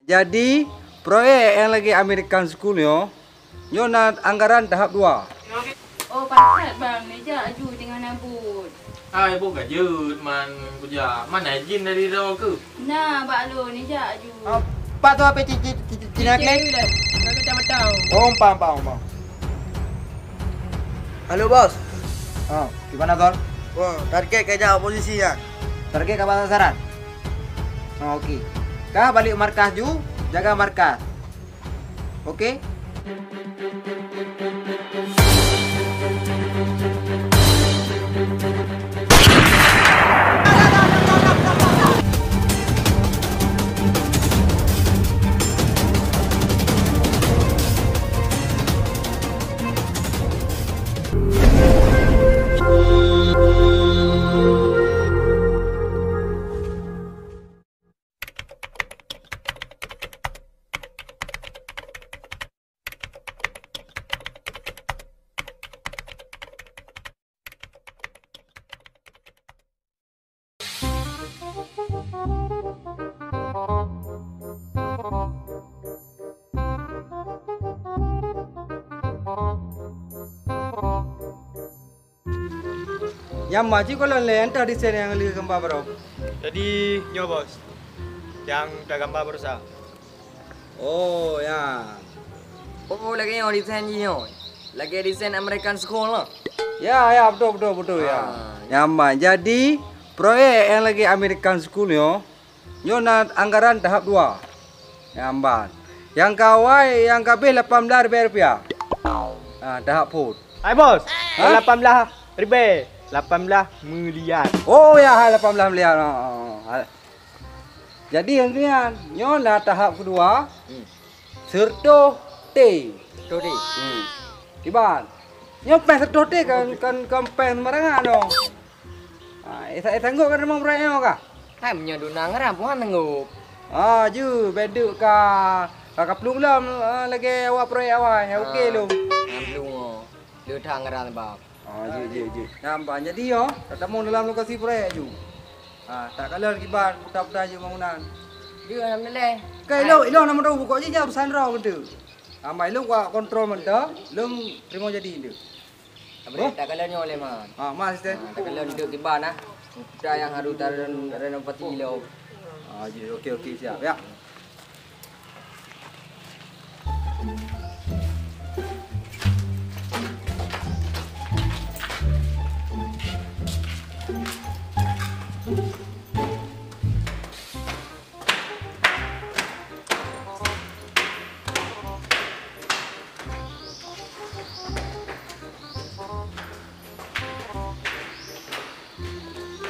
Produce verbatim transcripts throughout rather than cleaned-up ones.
Jadi, proyek nyang lagèe American School nyoe, nyoe na anggaran tahap dua. Oh, pakat bang, neujak aju teungoh na buet. Hai, boh ka jeuet man kujak. Man na izin dari droe keuh? Na, bak lôn, neujak aju. Ah, pat tu api ci-, ci-, ci-, ci-, Cina Cek klik? Dulu dah. Bagi dah matang. Oh, paham, paham, paham. Halo, Bos. Ah, di mana, Gor? Wah, target ka jak posisi nyan. Target ka bak sasaran? Ah, oke. Ka balik markas ju, jaga markas. Oke? Nyan ma cit gohlom lé, enta desain nyang lheueh gamba baroe. Jadi, nyoe, Bos, nyang tagama baroesa. Oh, ya. Oh, lagèe nyoe desain jih nyoe. Lagèe desain American School lah. Ya, ya, beutôi, beutôi, beutôi, ya. Ah, ya. Nyan ma. Jadi, proyek nyang lagèe American School nyoe, nyoe na anggaran tahap dua. Nyan ban. Nyang ka awai, nyang ka abéh lapan blah ribèe rupiah. Ah, tahap phôn. Hai, Bos. Hah? Lapan blah ribèe, lapan blah miliar. Oh, ya, hai, lapan blah miliar. Ha, ha, ha. Jadi, nyang keunyan, nyoe na tahap keudua, hmm, seureutôh T. Seureutôh T. Hmm. Kiban. Nyoe péng seureutôh T kan, kan, kan péng seumarangan nyoe. Ha, eh, sa-, eh, sanggup kan rumoh proyek nyoe kah? Hai, meunyoe duna ngaran, peue han sanggup. Ah, ju, bèk deuk ka, ka, ka plueng lom, eh, lagèe awak proyek awai, oke lom. Ah, plueng, oh. Le that ngaran, Bang. Ah, jeuet, jeuet, jeuet. Nyan, Bang, jadi, oh, tatamong dalam lokasi proyek ju. Ah, takalon kiban puta-puta ju bangunan. Jeuet, alhamdulillah. Ka ilôn, ilôn na meudoh bukon jih nyan urusan droe keuh. Amai lôn kuat kontrol mantong, lôn teurimong jadi nyoe. Abang, takalon nyoe lé, Man. Ah, ma, asisten. Ah, takalon deuek kiban, ah. Puta nyang harus tarenovasi lom. Ah, jeuet, oke, oke, siap, ya.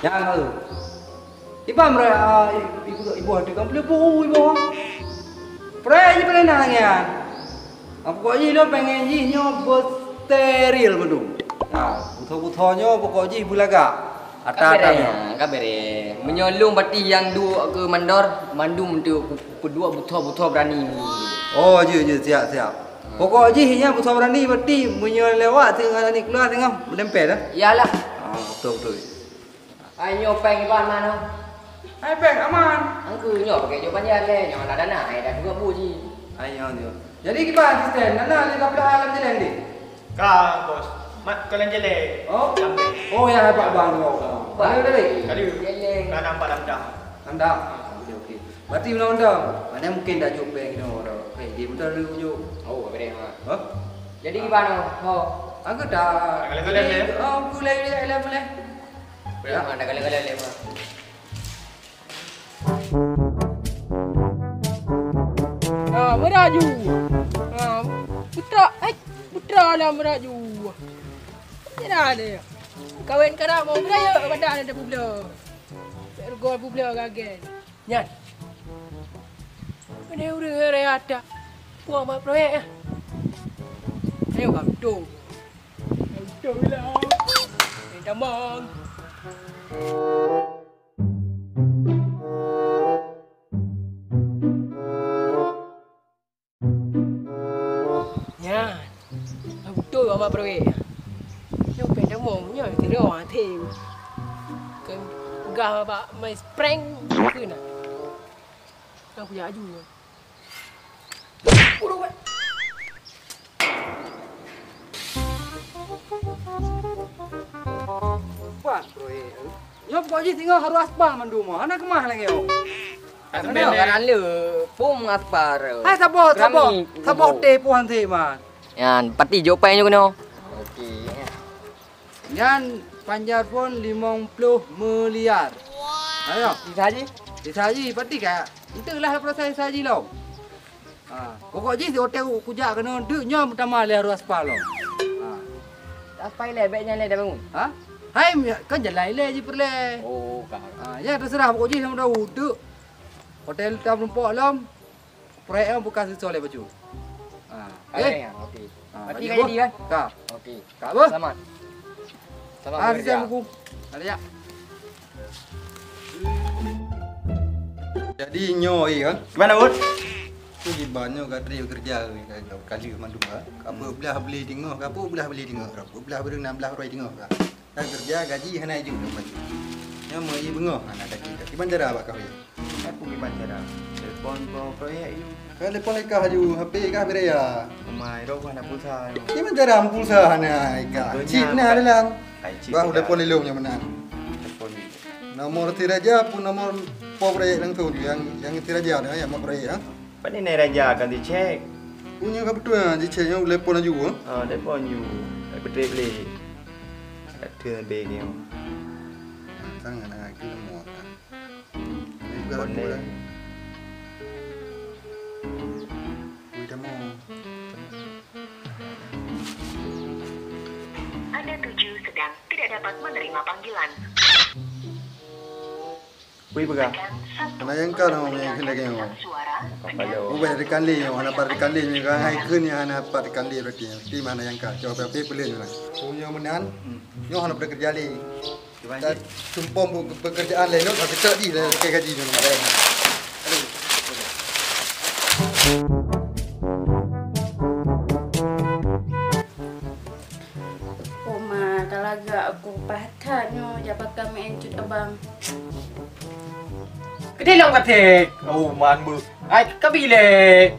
Nyan, eh. Iban meuraya, ah, i-, ibu, ibu ada kan boleh bu, ibu. Peuraya jih peuraya nyan. Ah, pokok jih lôn pengen jih nyoe beusteril mandum. Nah, butho-butho nyoe pokok jih beulagak. Ata-ata nyoe. Ka bereh, ka bereh. Meunyoe lôn bati nyang duek keu mandor, mandum tu ku-, kuduek butho-butho beurani. Oh, jeuet, jeuet, siap, siap. Pokok jih nyan butho beurani bati meunyoe lewat singoh aneuk keuluwa singoh meulempel dah. Iyalah. Ah, beutôi, beutôi. Ai nyoe péng iban mano? Ai péng aman. Angku nyoe pakai jok panjang lé, nyoe anak dana ai dah dua bu ji. Ai nyoe nyoe. Jadi kiban asisten, nana lé kaplah alam jalan deh. Ka, Bos. Mat ka lam jalan. Oh. Lambe. Oh, ya hebat bang. Bang. Ada tadi? Kali. Jalan. Ka nampak lam dah. Lam dah. Okey, okey. Berarti undang-undang. Mana mungkin dah jumpa yang kena orang. Eh, dia betul dulu jumpa. Oh, apa dia? Ha. Jadi gimana? Ho. Aku dah. Kalau-kalau deh. Oh, aku lagi lagi lagi. Ya, mana kalau-kalau leh, Mak. Ah, meraju. Ah, putra, eh, putra lah meraju. Tidak ada. Kawin kerap mau beraya pada ada publo. Ergo publo gagal. Nyan. Ada urang raya ata. Puang mak proyek ah. Ayo kamu tu. Betul lah. Minta bang. Nyan. Betul bak proyek. Nyoe pih dah mong nyoe tiro até. Kan peugah bak mai prank ke na. Kan kujak aju. Buat proyek. Nyoe pokok jih singoh harôh aspal mandum, hana keumah lagèe nyoe. Aspal. Hana. Karena le pom aspal. Hai saboh, saboh, keramik, saboh kubu. Teh puhan sih, Man. Nyan, pati jok pai nyoe keunoe. Oke. Nyan panjar phôn limong ploh miliar. Ayo. Sisa haji? Sisa haji, pati ka? Enteulah proses sisa haji lom. Ha, pokok jih di hotel kujak keunoe deuk nyoe meutamah lé harôh aspal lom. Ha. Aspal ilèe, bèk nyan lé dah bangun. Ha? Hai, kan jalan ilèe jih peureulèe. Oh, ka. Ha, ya terserah pokok jih sama tahu deuk. Hotel tam rumpok lom. Proyek nyoe bukan sesuai lé bacut. Ha. Ada eh? Yang, oke. Ha, berarti jadi, kan? Ka. Oke. Ka apa? Selamat. Selamat ah, bekerja. Buku. Ada ya. Jadi nyoe, eh, kan? Gimana, Bud? Tu kiban nyoe ka trép kerja, ka, ka, kali mandum, ha? Apa belah beli tengok, apa belah beli tengok, apa belah beri enam belas orang tengok, ha? Ka kerja gaji hana aju dapat. Nyoe meu i beungoh hana gaji. Kiban cara bak kawin? Aku kiban cara. Telepon ko proyek yu. Ka telepon lé kah aju, H P kah beri ya. Umai roh hana pulsa yu. Kiban cara pulsa hana ai kah? Cit na dalam. Bah telepon lé lom nyang meunan. Telepon. Nomor si raja pun nomor po proyek langsung yang yang si raja dah yang mau proyek ha. Pane nai raja kan dicek. Punya ka betul ha, dicek nyang telepon aju ha. Ha, telepon yu. Betul beli. Ada be nyang. Sang anak lagi lemot. Ini juga aku lah. Wih, dah mau. Anda tuju sedang tidak dapat menerima panggilan. Wih, peugah. Tekan satu. Hana nyangka nama meunan keuneuk lagèe nyoe. Suara. Hana nyangka. Oh, banyak rekan lé nyoe, hana pat rekan lé nyoe, kan hai kheun nyoe hana pat rekan lé berarti. Mesti hana nyangka. Coba P P peulén nyoe. Oh, nyoe meunan. Hmm. Nyoe hana pernah kerja lé. Cuman tak sih. Sumpah bu-, pekerjaan lain nyoe, tapi tak di lah, pakai gaji nyoe. Aduh. Oma, ka lagak aku paih that nyoe jak pakai meu'en cut abang. Keudeh lom katek. Oh, man beuh. Ai, ka bilek.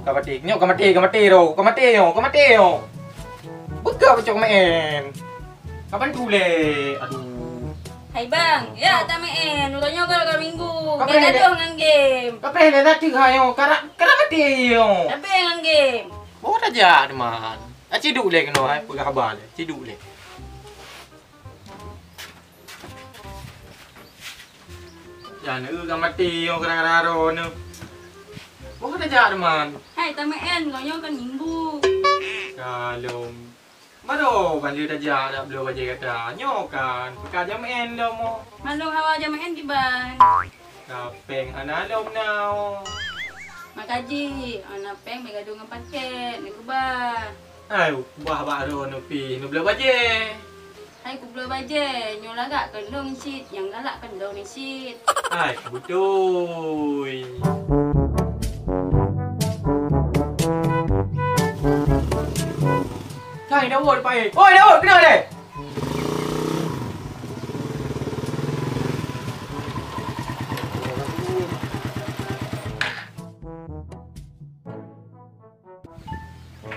Ka maté. Nyoe ka maté, ka maté ro. Ka maté nyoe, ka maté nyoe. Beuka pacok meu'en. Kapan tulek? Aduh. Hai bang, ya tameu'en. Uroe nyoe ka lagak minggu. Ka preh lé. Gadoh ngon game. Ka preh lé, na teuh ha nyoe. Ka ra-, ka ra maté nyoe. Tapi ngon game. Oh, tajak teuma. Ah, ci duek lé keunoe, hai, peugah haba lé. Ci duek lé. Jan, eu, ka maté nyoe gara-gara droeneuh. Boh ka tajak teuma. Hai, tameu'en, uroe nyoe kan minggu. Ka lom. Baroe ban lheueh tajak dak bloe bajèe gata. Nyoe kan, peuka jamèn lom. Mandum hawa jamèn kiban. Ka péng hana lom na. Makaji, hana péng bèk gadoh ngon pakèt, neukeubah. Hai, ubah bak droeneuh pih, neubloe bajèe. Hai kubloe bajèe, nyoe lagak keunoe cit, nyang galak keunoe cit. Hai, beutôi. Hai, Daud, pai. Oi, Daud, keunoe deh.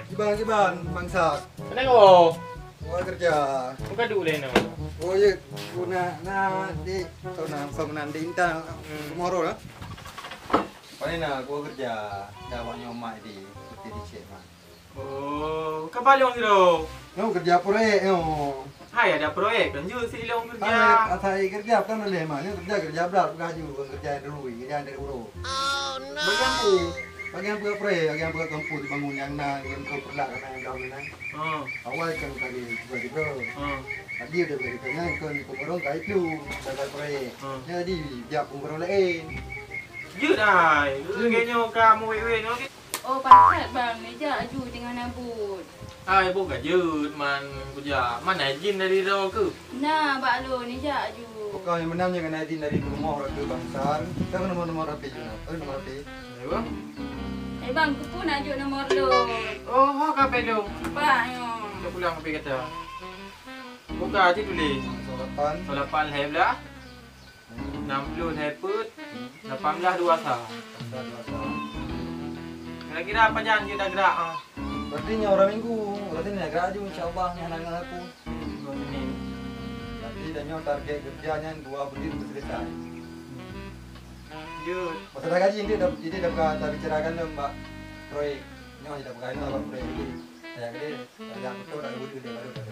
Kiban, kiban, Bang Sat. Kenapa? Buat kerja. Bukan dulu leh, no. Oh, ya, guna, nah, di, so, nah, so, nah, di intan, hmm, tomorrow lah. Paling nah, gua kerja, dah awak nyomak di, seperti di cek, Mak. Oh, ke Palong tu? Nyoe kerja proyek nyoe. Hai, ada proyek kan jeuet si ilong kerja. Hai, asai kerja kan leh mah. Nyoe kerja, kerja brat, bukan aju, bukan kerja yang dulu, kerja yang dari urut. Oh, no. Bagian apa? Bagian apa proyek, bagian apa kampus dibangun yang na, yang tu perlak kan yang dalam ni na. Hmm. Awal kan kali tiba-tiba. Hmm. Tadi udah berita kan, kan pemborong kai tu, bagai proyek. Hmm. Jadi, dia pemborong lain. Jeuet ai. Jeuet. Kayaknya kamu weh-weh nyoe. Oh, pakat bang, neujak aju teungoh na buet. Hai, boh ka jeuet man kujak. Man na izin dari droe keuh? Na, bak lôn, neujak aju. Bukan yang menang jangan izin dari rumah orang tu bangsa. Kan nomor-nomor H P je nak. Eh, nomor H P. Eh, bang. Eh, bang, keupeue na jok nomor lôn? Oh, ho ka P lôn. Bak nyoe. Kita pulang ke kata. Buka aja tulis. Lapan. Lapan, hai belah. Enam puluh hai peuet, lapan belas dua sa. Lapan belas dua sa. Kira-kira pajan jeuet gerak, ah? Berarti nyoe uroe Minggu, berarti nyoe gerak aju, insya Allah, nyoe hana ngon aku. Minggu Senin. Berarti dan nyoe target kerja nyan dua buleuen selesai. Jeuet. Masalah gaji, ini dah, ini dah ka tabicarakan lom bak proyek. Nyoe dah peugah nyoe bak proyek ini. Sayang dia, sayang betul dah dua buleuen baru dah.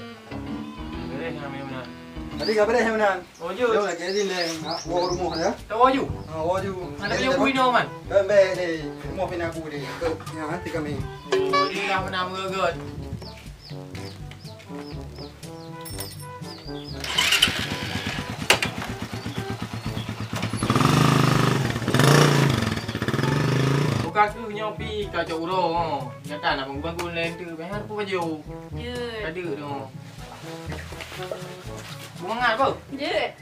Beres nyoe memang. Tadi ka beres memang. Oh, jeuet. Jom lagi, Azin, deh. Ha, woe rumoh dah. Tak woe ju? Ha, woe ju. Ada punya bui ni, Man. Kan baik deh. Rumoh pina aku deh. Ke, ya, nanti kami. Oh, jadi dah pernah menggegot. Buka keuh nyoe pi ka cok uroe. Nyata nak bangun-bangun lain tu. Bayar pun baju. Jeuet. Ada tu. Beumangat, beuh? Jeuet.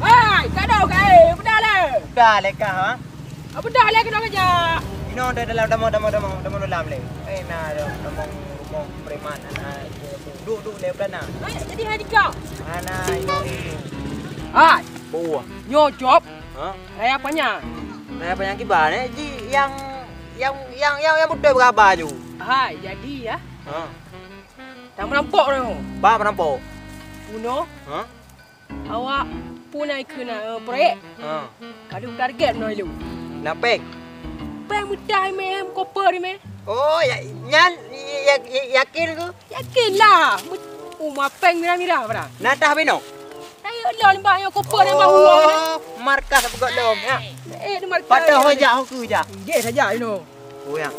Hai, ka dong, ka, eh, peugah lé. Peugah lé kah, ha? Ah, peugah lé keunoe keujak. Inoe dalam, dalam, dalam, dalam, dalam, dalam lé. Eh, na, dalam, dalam rumoh preman, na, duek, duek lé peulana. Eh, jadi hai tiga. Ana, inoe, inoe. Hai. Boh. Nyoe job. Ha? Raya Panya. Raya Panya kiban, eh? Ji yang, yang, yang, yang, yang beutôi beuraba ju. Hai, jadi ya. Ha. Tamerampok nyoe. Ba merampok. Unoe. Ha? Awak pun ai keu na, eh, proyek. Ha. Ka deuh target nyoe lom. Na péng. Péng meudah mé, koper mé. Oh, ya, nyan, ya, ya, yakin ku? Yakin lah. Mut-, uma péng mirah-mirah barang. Na tah binoe? Ayo lon bah nyoe koper nyan bah uang nyan. Oh, markas peugöt lom, ya. Eh, ni markas. Patah ho jak, ho keu jak. Jeh saja inoe. Oh, ya.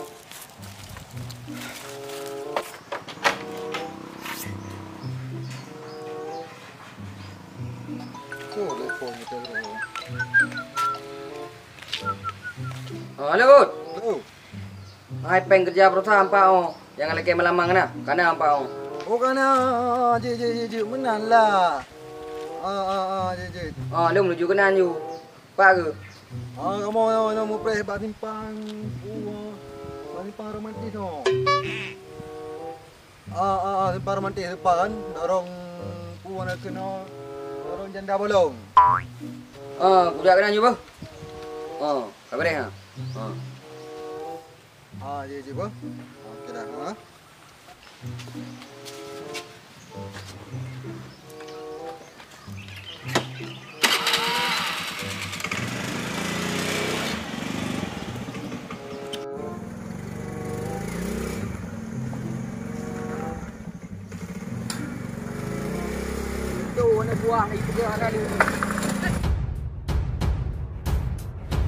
Oh, telepon kita. Oh, halo, Bud. Halo. Hai, péng keureuja baroesa ampat oh. Nyang lakèe meulamang na, ka na ampat oh. Oh, ka na. Jeuet, jeuet, jeuet, jeuet. Meunan lah. Ah, ah, ah, jeuet, jeuet. Ah, lôn menuju keunan ju. Pat keuh? Ah, kamoe nyoe, nyoe mupreh bak simpang. Oh, bak simpang romantis nyoe. Ah, ah, ah, simpang romantis depan kan. Dorong pu warna keunoe. Dorong janda bolong. Ah, kujak keunan ju beuh. Ah, ka beureh ha. Ah. Ah, jeuet, jeuet beuh. Oke dah, ha. Itu anak buah, itu dia anak dia.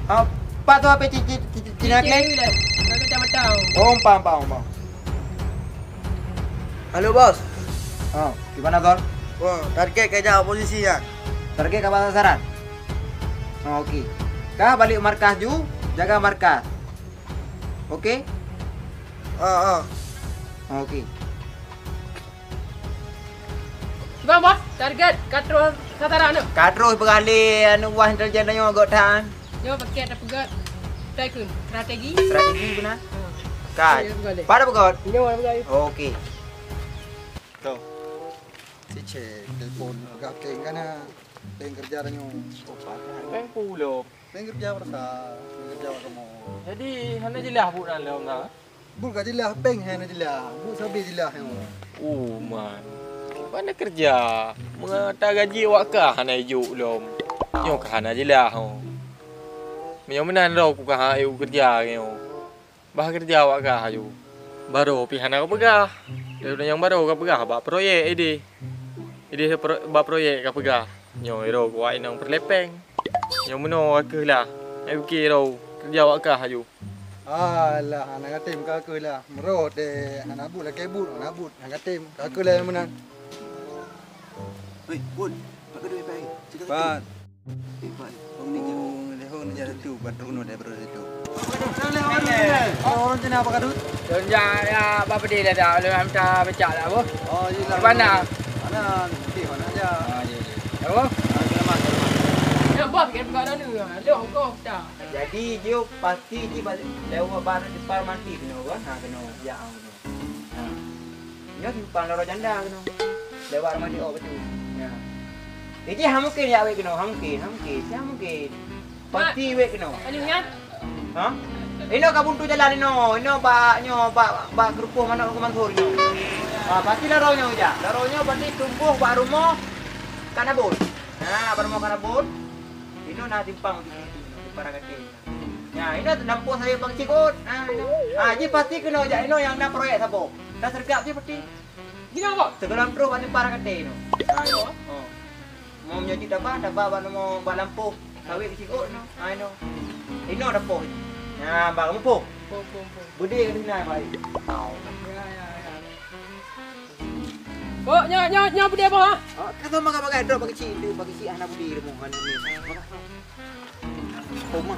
Ah, pat tu apa ci-, ci-, ci-, Cina Cina Cleng? Cina Cleng. Dah kacamata. Oh, paham, paham, paham. Halo, Bos. Ah, gimana, Gor? Wah, target kejar oposisi ya. Target ka bak sasaran? Ah, oke. Kah balik markas ju, jaga markas. Oke? Ah, ah. Oke. Kiban, Bos, target ka troh sasaran tu. Ka troh peugah lé aneuk buah intelijen tanyoe göt that. Nyoe pakai tapeugah, tai kheun, strategi. Strategi beuna? Ha. Ka. Nyoe pakai lé. Pada peugah? Nyoe pakai. Oke. Tu. Si Cek telepon peugah péng ka na. Péng keureuja tanyoe. Oh, pakai. Péng pulo. Péng keureuja baroesa, péng keureuja bak kamoe. Jadi, hana jeulaih buet nyan lom na? Buet ka jeulaih, péng hana jeulaih. Buet sabe jeulaih nyoe. Oh, man. Mana keureuja? Meunyo gaji awak kah hana ijok lom. Nyoe kah hana jeulaih, oh. Meunyoe meunan droe ku kah hana ijok keureuja nyoe. Bah keureuja awak kah aju. Barô pih hana kapeugah. Dari nyang barô kapeugah bak proyek idéh. Idéh pro-, bak proyek kapeugah. Nyoe iro kuwai inong peureulée péng. Nyoe meunoe ka keuh lah. Ai pike iro keureuja awak kah aju. Alah, hana katem ka keuh lah. Meurot deh, hana buet lakée buet, hana buet, hana katem. Ka keuh lah meunan. Hei, Bun, pat ka duek, pat, eh? Cit ka Pat. Eh, pat, eh. Hong ni, oh, ni, hong ni, jadi tu, pat, turun daripada situ. Oh, orang sini apa, Kadut? Lôn jak, ya, bak peudeh dah, dah. Lôn minta becak lah, boh. Oh, iya lah. Di mana? Mana? Di mana aja? Ah, iya, iya. Ya, boh? Ah, selamat, selamat. Ya, boh, bikin buka dah ni. Loh, kau dah. Jadi, dia pasti dia balik lewat barat depan mati kena, kan? Ha, kena. Ya, kena. Ha. Simpang lorong janda keunoe. Lewat rumah Cik Ok bacut. Ya. Iji hana mungkin jak wék keunoe, hana mungkin, hana mungkin. Siapa mungkin? Pasti wék keunoe. Anu nyan? Ha? Inoe ka buntu jalan inoe. Inoe bak nyoe, bak, bak keurupoh manok Teungku Mansur nyoe. Ha, pasti lorong nyoe jak. Lorong nyoe pasti tumboh bak rumoh Kak Nabot. Ha, bak rumoh Kak Nabot. Inoe na simpang di situ, di Parang Katé. Nah, inoe lampôh sayeup Bang Cikot. Nah, inoe. Ah, ji pasti keunoe jak inoe nyang na proyek saboh. Na seureugap ji pasti. Di mana, Bos? Sigohlom troh bak simpang Parang Katé inoe. Nah, inoe. Oh. Mau meunyoe jeuet taba, taba bak nomor bak lampôh sawét Cikot inoe. Nah, inoe. Inoe lampôh. Nah, bak muphom. Muphom, muphom, muphom. Beudé ka sinan, Pak. Ya, ya, ya. Oh, nyoe, nyoe, nyoe beudé boh, ha? Oh, ka soe bagah-bagah droe bak keuchik, bak keuchik hana beudé rumoh, hana beudé. Oh, ma.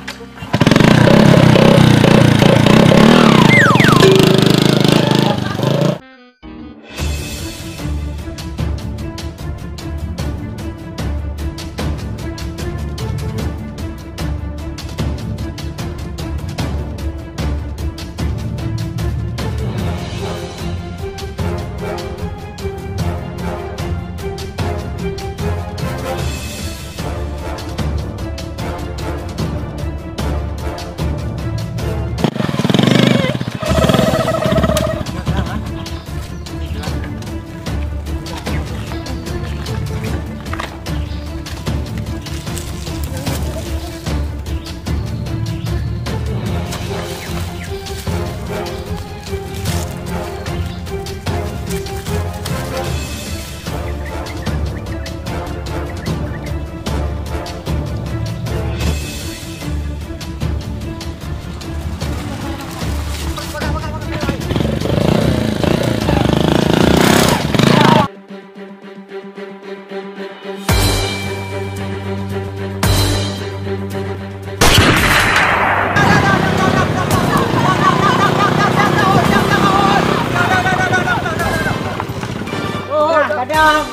Nah, kadang.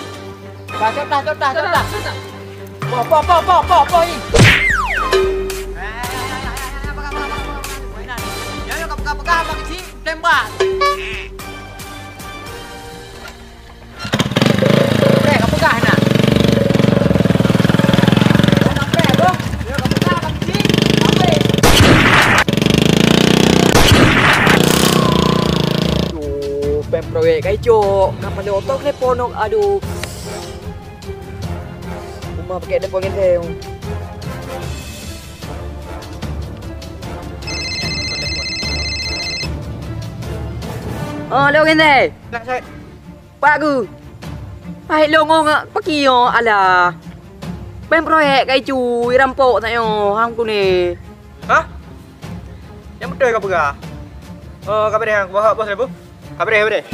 Bah, cok tah, cok tah, cok tah. Po, po, po, po, po, po, ih. Ya, ya, ka peugah-peugah bak keuchik, tembak. Preh, ka peugah na. Preh, bro. Ya, ka peugah bak keuchik. Habis. Aduh, péng proyek ka icok. Ka pandai oto telepon, aduh. Uma pakai depan genteng. Oh, lewat genteng. Pak ku. Hai longong ngak paki yo, alah. Péng proyek kai cui rampok tak yo, hang tu ni. Hah? Nyang beutôi ka peugah. Oh, ka beureh, aku bahak bos lebu. Ka beureh, beureh.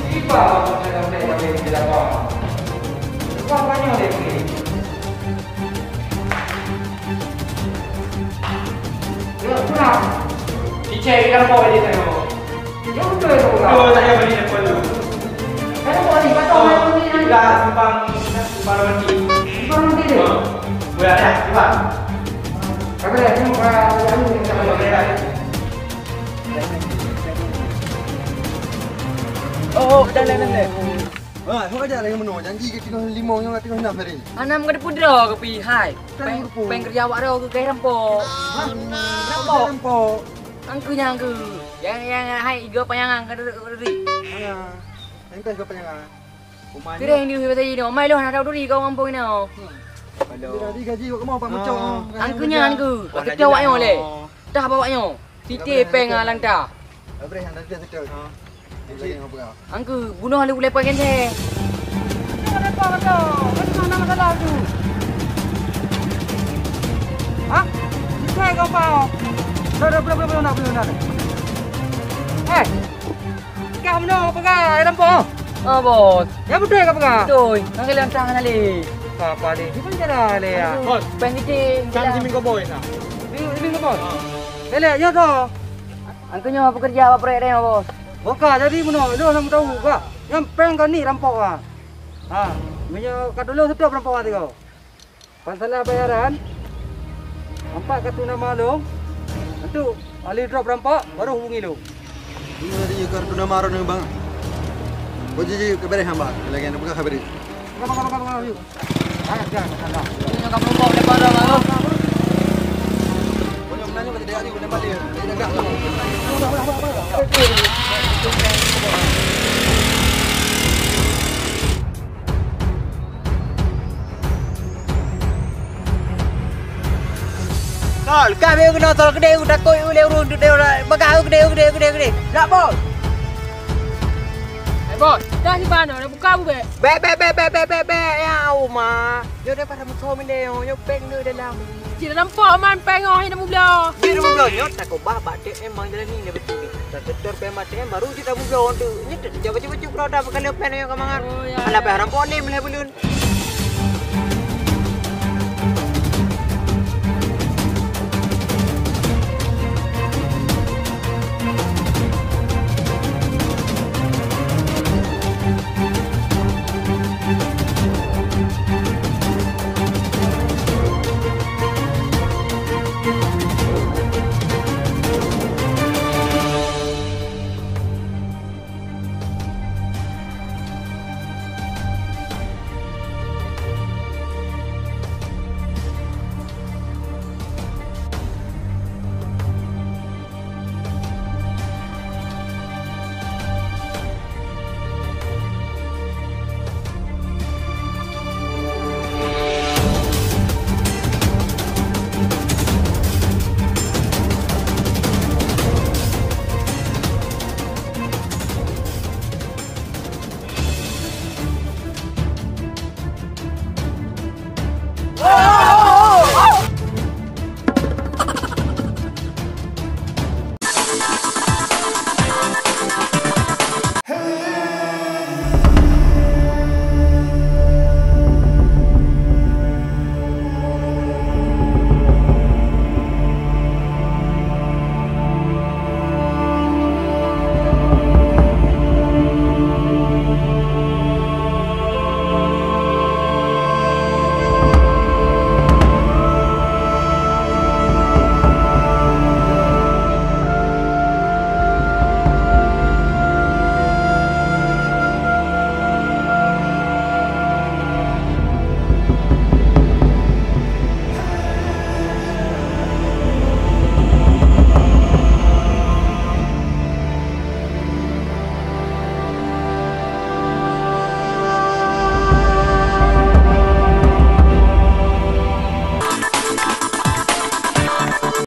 Tiba waktu saya sampai kami di lapang. Rupa banyak dia pergi. Gerak pulang. Cicai di lapang aja saya. Betul, tak payah beli depan tu. Kan apa ni? Patong main ni. Dah simpang, simpang mati. Simpang mati dia? Ha. Boleh ada, cepat. Apa dia? Ni, ah, anu ni, tak boleh ada. Oh, dah, dah, dah, dah. Ha, hok aja lagi meunoe. Janji ke tiga lima, yang tiga enam tadi. Anam ka dipeudra ke pi hai. Kan péng, rupa. Péng kerja awak dah ke kai rampok. Ha? Rampok. Rampok. Angku nyang angku. Yang, yang hai iga panyangan ka duduk duri. Mana? Yang kai iga panyangan. Rumah ni. Kira yang di rumah tadi tu. Mai loh nak tahu duri kau mampu ni. Hmm. Halo. Dia tadi gaji kau kemau pak mecok. Ah. Angku nyang angku. Wah, kecok awak nyoe leh. Dah bawa nyoe. Siti péng ah lanta. Abreh nak dia kecok. Ah. Dia lagi ngapa? Angku bunuh lé uleh pakai ni. Ada apa kata? Kau tengah nama salah tu. Hah? Bukan kau apa? Dah, dah, belum, belum, belum, nak, belum, nak. Eh, kau mana pegang air lampau? Ah, bos. Ya betul kau pegang? Betul. Nak kalian tangan ali. Apa ali? Di mana jalan ali ya? Bos, péng kecil. Kan si Minggu Boy nah. Minggu, Minggu Boy. Ah. Lele, ya tu. Angku nyoe pekerja apa proyek dia, bos? Boka jadi meunoe, lôn hana tahu ka. Nyang péng ka ni rampok ah. Ha, meunyoe ka tulông seutôt rampok ah tiga. Masalah bayaran, Nampak kartu nama lôn? Enteuk ahli drop rampok, baru hubungi lôn. Ini tadi kartu nama orang ni, Bang. Kau jadi kebereh hamba. Lagi nak pegang habis. Pegang, pegang, pegang, pegang, yuk. Ah, jangan, jangan. Ini yang kamu bawa lebar dah, Bang. Kau yang menanya kau jadi ahli, kau tembak dia. Jadi dah. Tol, ka beu keunoe tol keudeh, u takot u lé ureueng tu teuh, bagah u keudeh, u keudeh, u keudeh, u keudeh. Nak bos. Eh bos, dah di mana? Dah buka bu bek. Bek, bek, bek, bek, bek, bek, bek. Ya Allah, ma. Nyoe daripada musoh mendeh, nyoe peng tu dalam. Cik dalam pok man peng oh, yang mubloe. Cik dalam mubloe, nyoe takobah bak T M mang jalan ni, dia betul ni. Tak setor peng bak T M, baru cik dalam mubloe tu. Nyoe tak jaga baca-baca produk, bukan lepen yang kemangan. Oh, ya, alah, ya. Peh rampok ni, melihat belun.